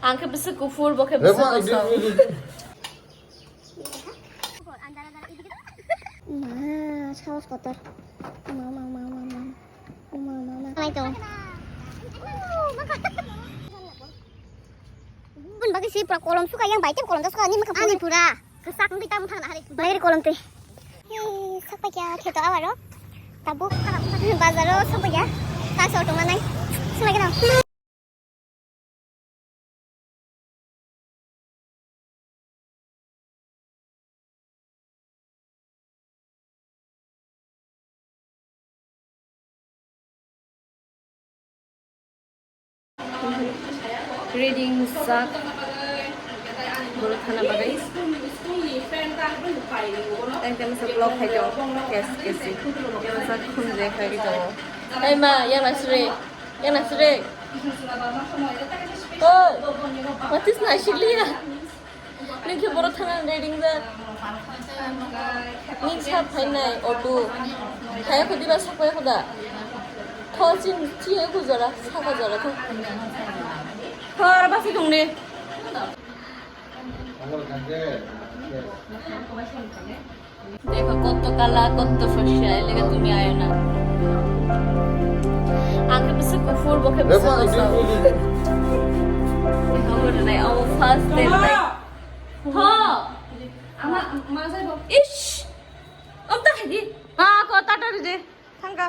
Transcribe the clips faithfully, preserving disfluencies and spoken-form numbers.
Ang khe bwswk kuphur, bo khe bwswk kosom. Ma, saos kotor. Ma, ma, ma, ma, ma. Ma, ma, ma. Nai to. Bun bagi si pura kolom suka yang baik kolom das suka ni makan. Ani pura. Kesak ngi tamu thang hari. Bayar kolom te. Hi, sakpa kya kheto awaro. Tabuk. Bazaro sakpa kya. Taso to manai. Sima kena. Reading sak. Boro thana bagwi. Tang tang sa vlog khai tongo. Kes kes. Yang sa khum je khai tongo. Ai ma, yang na sre. Yang na sre. Oh, what is na siliya? Nini khe boro thana reading jak. Nini sa phainai auto. Phaiya kho diba, sa phaiya kho da. Tho chin chi e khu jora, sa kho jora tho. Thor basi thung ni. Dekho, kotto kala, kotto fosya, elega tumi ayo na. Ang khe bwswk kuphur, bo khe bwswk kosom. Dekho, bo nai, abo first day nai. Ho! Ama, ma jai bo. Ish! Om ta khai di. Ah, ko ta ta di. Thangka.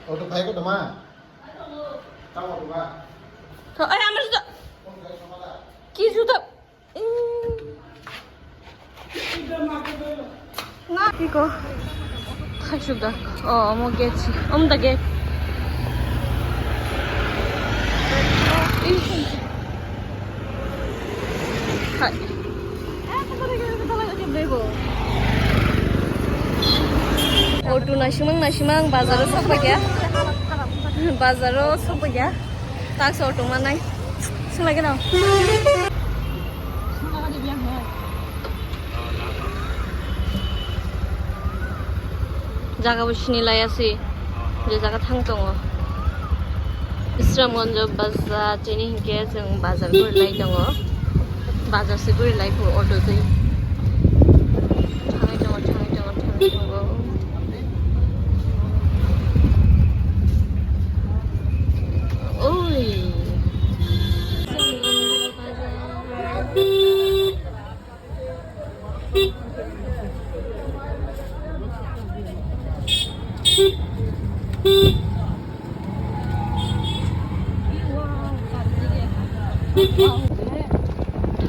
Auto khai ko tama. Tama ko ba. To, ai, amar juta. Ki juta? Nga. Ki ko? Khai suk da. Oh, omo gate si. Om da gate. Ish. Hai. Auto nasimang nasimang bazaro sokpaiya. Bazaro sokpaiya. Taksa auto manai. Sunglai gana. Jaga bo sini laiya se, je jaga thang tongo. Isramganj bazar, tini hinkhe chwng bazar guri lai tongo. Bazar se guri lai phu auto twi. Thangwi tongo, thangwi tongo, thangwi tongo. Oi.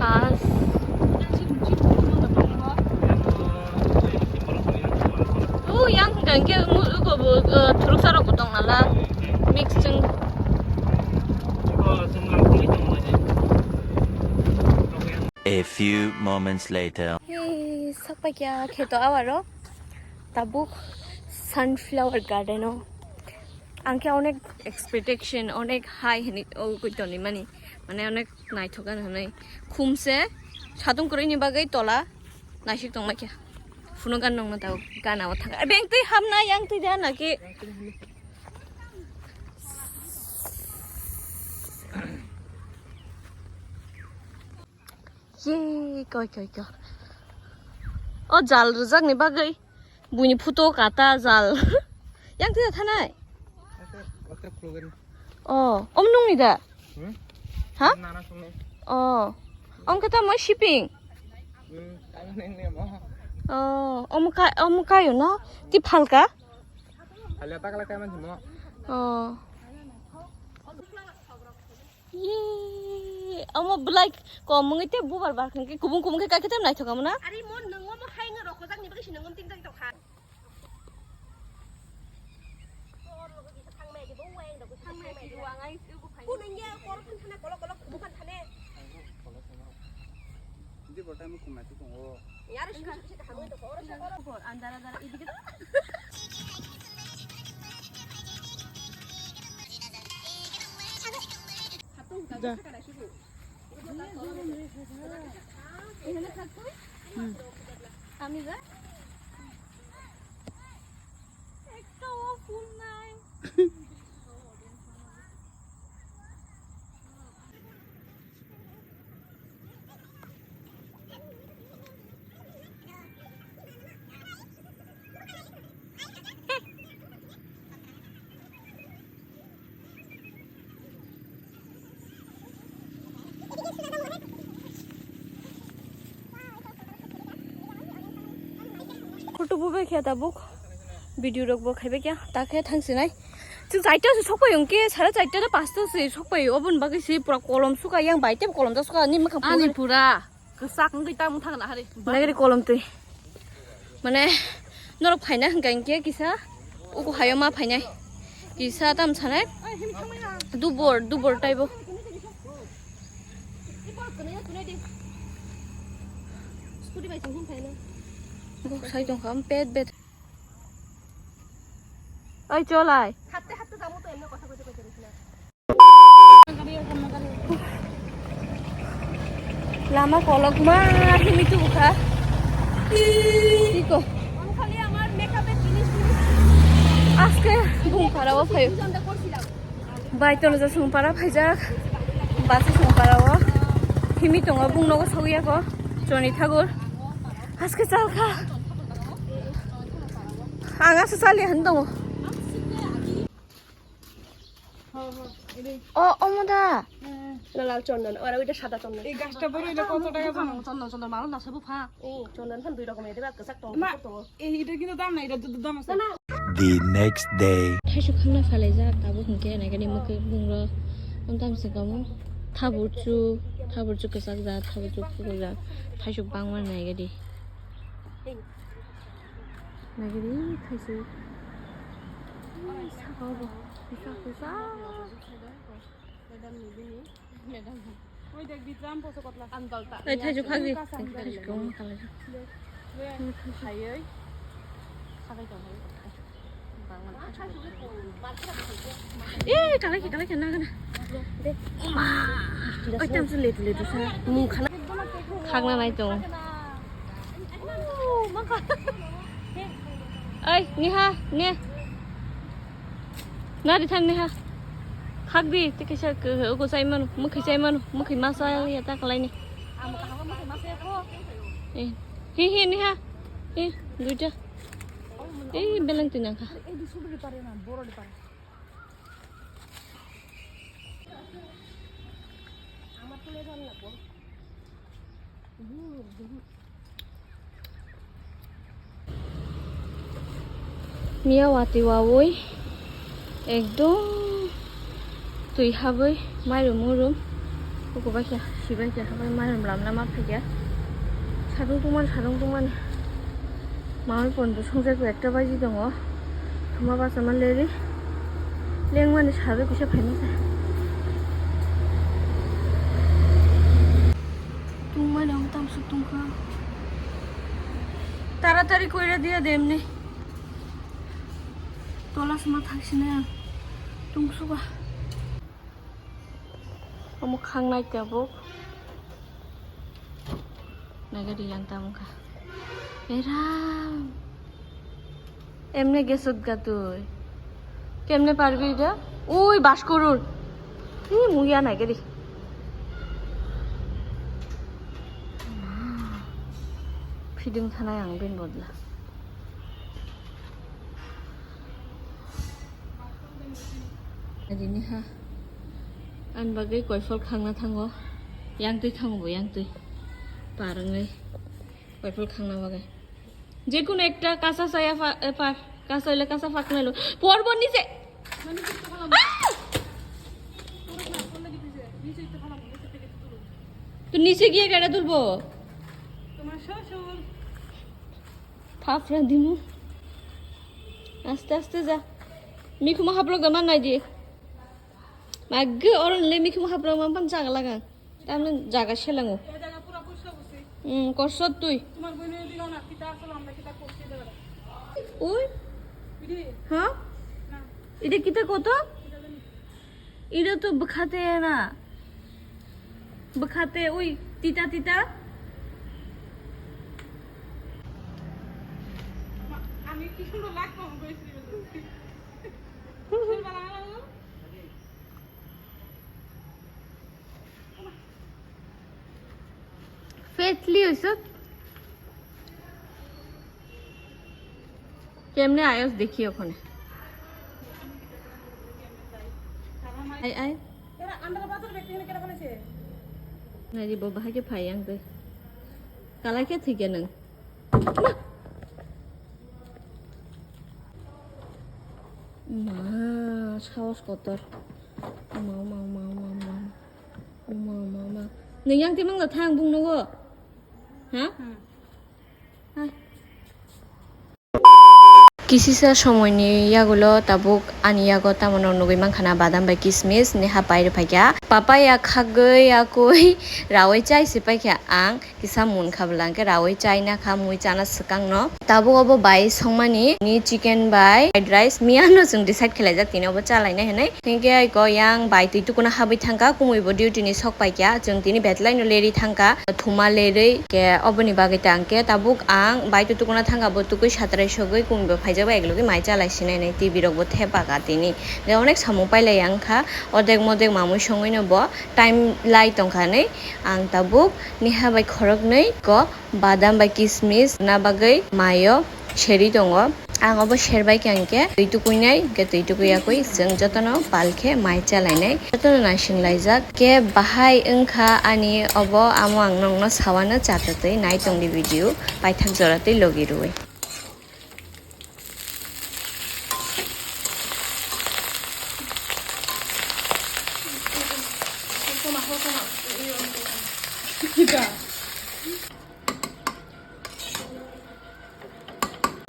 Thas. Oh, yang hwnkha hwnkhe, ugo bo, uh, thuruksa rok bo tong nala. Mix chwng. A few moments later. Hey, sakpaikya kheto awaro tabuk sunflower garden o. Ang khe onek expectation, onek high hini o koi toni mani, mane onek naithok gana hwnwi. Khumse satung kwrwini bagwi tola naisik tongma khe. Phunuk gan nongma tabuk gana o thang. Beng twi hamna yang twi da na khe. Ye, koi, koi, koi. O jal rwjakni bagwi buini photo kata jal. Yang twi thanai? Oh, om nungni da? Hmm? Ha? Nana sungni. Oh. Om kata mo shipping? Hmm, kami neng neng mo. Oh, om ka, om kayo no? Ti phalka? Alia tak laka man mo. Oh. Ye, omo belai kom wngwi tei bubar bar hwnkhe kubung kubung khe kaikhe tei naithok amo na? Ari mo nwngo mo hai wngwi rokojak ni bagwi se nwngo tin tin tokha. Tor logo kisa thangmai di bo wai ndo kisa thangmai di wang ai se bo phai. Kun wngya kor kun thana kolok kolok kubung kan thane. Hindi bota mo kumati ko. Yar shi shi kaham to kor shi kor. Andara andara idige. আমি যা। একটাও ফুল নাই। Tubu bai khe tabuk. Video rok bo khaibai khe ta khe thang sinai. Chwng chaita se sokpai hwnkhe sara chaita na pasta se sokpai oboni bagwi se pura kolom suka yang bai tei kolom da suka ni mwkhang ani pura kwchak wngwi tamo thang na hari. Nagari kolom twi. Mane norok phaina hwnkha hinkhe kisa uku hayo ma phainai. Kisa tam sanai. Dubor, dubor taibo. Bok sai tongkha, pet bet. Oi, cholai. Lama kolokma himi tubukha. Tiko. Aske bung parao phayo. Bai tono ja sung para phaijak. Basi sung parao. Himi tongo bung nogo sogwi ako. Choni thagur. Aske chalkha. Ang asa chali han tongo. O, omo da. Lal chondon, ora oita sada chondon. এই গাছটা বড় হইলে কত টাকা জানো? Chondon, chondon, মানুষ না সব ফা। এই চন্দন খান দুই রকমের, এটা বাদ কাঁচা টমেটো। না, তো এই এটা কিন্তু দাম না, এটা দুধ দাম আছে। না, না। The next day. Thaisuk khangna phalaijak, tabuk hinkhe naikhe ni mwkhwk bungro. Ontam se kamo. Thaburchu, thaburchu kwchak jak, thaburchu kuchuk jak. Thaisuk bangma naikhe di. Naikhe di thaisuk. Saka bo. Bisa, bisa. Oi, thaisuk khak di. Thaisuk khe wng khalai. Eh, kalai khe, kalai khe, nang na. Oi, tam se letu letu sa. Mung khana. Khakna nai tong. Oi, niha, ne. Nari thang niha. Khak di, tei kaisa kwchai mano, mwkhwi chai mano, mwkhwi ma chaya ta khlai ni. Eh, hi hi niha. Eh, duita. Eh, beleng twi nang kha. Miya watwi wawi ekdom twi habwi mairum murum. Hukubai khe sibai khe habwi mairum lamlama phaikha. Sadung tungmani, sadung tungmani. Mangwi pondo songjakgo ekta baji tongo. Thuma bachama leri. Lengmani sarwi kisa phaima se. Tungmani ang tamsuk tungkha. Taratari koira diya de emni. Tola sima thaksina ang. Tungsuka. Omo khangnai tabuk. Naga di yang tamo kha. Eram. Emne gesot gatui. Kemne parbi da? Ui, bas kurur. Hi, muya naga di. Feeding thanai ang bin bodla. Dini ha. Ang bagwi koifol khangna thango. Yang twi thango bo, yang twi. Par wngwi. Koifol khangna bagwi. Jekunu ekta kasa saya fa-, e, par. Kasa hoile kasa fakna lo. Por, por, niche. Ah! তো নিচে গিয়ে কেটা তুলবো? তোমার শ্বশুর। Thapra dimu. Aste aste ja. Mikhumo haplok da man nai di. Magge oron le mikhumo haplok man pan jaga laga. Tamne jaga selango. এই জায়গা পুরো পরিষ্কার করছি। Hmm, korsot tui. তোমার বোনের দিকে না, কিতা আসলে আমরা কিতা করছি এটা বেটা। Ui? Bidi? Ha? Na. Ida kita koto? Kita tadi. Ida tu bwkhate na. Bwkhate, ui, tita, tita. আমি কি সুন্দর লাগতো, আমি কইছি। সুন্দর লাগলো। Fetli hoisot. কেমনে আয়স দেখি ওখানে। আয়, আয়। এরা আন্ডার বাজার ব্যক্তি এখানে কেন বলেছে? নাই রে বাবা, হাকে ফাই আনতে। কালাই কে থেকে নং। মা! Ma, saos kotor. Uma, uma, uma, uma, uma. Uma, uma, uma. Neng yang timang da thang bung nogo. Ha? Hmm. Hai. Kisisa somoini yagulo tabuk ani yago tamo nugwi mankha na badam bai kismis neha pai rwphaikha. Papaya khagwi yakwi rawi chai se paikha ang. Kisa munkha bwla hwnkhe rawi chaina kha mui chana swkangno. Tabuk obo bai songmani ni chicken bai fried rice miyano chwng decide khwlaijak tini obo chalainai hinwi. Hinkhe aiko yang bai twi tukuna habwi thangkha, kumui bo duty ni sok paikha, chwng tini betlaino lerwi thangkha, thuma lerwi. Khe oboni bagwi ta hwnkhe tabuk ang bai twi tukuna thangkha, bo tukui satrai sogwi kumui bo phaijak bai eklogwi mai chalai sinai nai, T V rok bo thepakha tini. Khe onek samung pailai wngkha, odek modek mamui songwino bo time lai tongkha hinwi ang tabuk neha bai khoroknwi ko badam bai kismis na bagwi maio seri tongo. Ang obo serbai kha hwnkhe twi tukuinai, hwnkhe twi tukui yakui chwng jotono pal khe mai chalainai, jotono naising laijak. Khe bahai wngkha ani obo, amo ang nokno sawano cha twtwi nai tongdi video paithak jora twi logi rwui.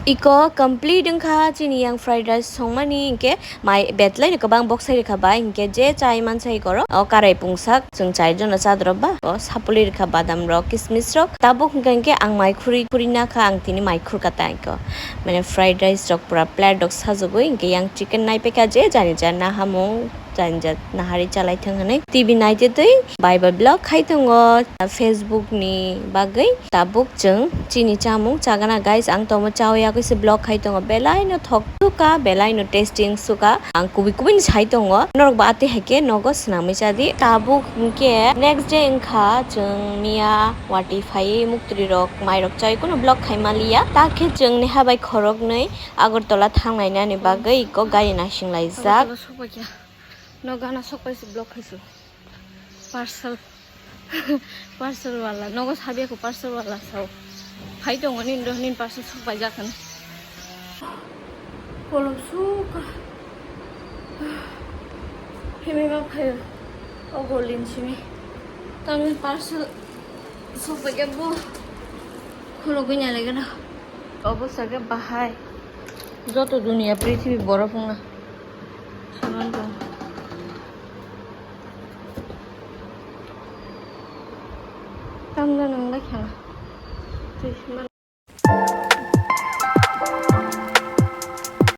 Iko complete wngkha chini yang fried rice songmani, hinkhe mai betlaino kwbang boksai rwkha bai, hinkhe je chai mansa ikoro o karai pungsak chwng chai jono chadrop ba o sapuli rwkha badam rok, kismis rok. Tabuk hinkhe, hinkhe ang mai khuri khuri nakha, ang tini mai khurkha ta iko. Mane fried rice rok pura plate rok sajagwi, hinkhe yang chicken naipaikha je jani ja nahamung. Janjat nahari chalai thang hinwi T V naitwi twi bai bai vlog khai tongo Facebook ni bagwi. Tabuk chwng chini chamung chagana guys, ang tomo chawi yakwi se vlog khai tongo, belai no thok suka, belai no tasty wng suka. Ang kubui kubui ni sai tongo, norok bo atwi hai khe nogo swnamwi chadi. Tabuk hinkhe next day wngkha, chwng miya wati phaiwi muktri rok mai rok chawi, kuno vlog khai maliya. Ta khe chwng neha bai khoroknwi Agartala thang nainani bagwi iko gari naising laijak. Agartala sokbaikha. No gana sokpai se block khaisi. Parcel. Parcel wala. Nogo sabi ko parcel wala sao. Phai tongo nin do nin parcel sokpai jak khan. Kolom suka. Himi ma phayo. O golin simi. Tangni parcel sokpai jak bo. Khulogwi nai lagi na. Obo sage bahai. Joto duniya prithibi borok wngna. Saman tong. Tamda nang lai khana. Twi siman.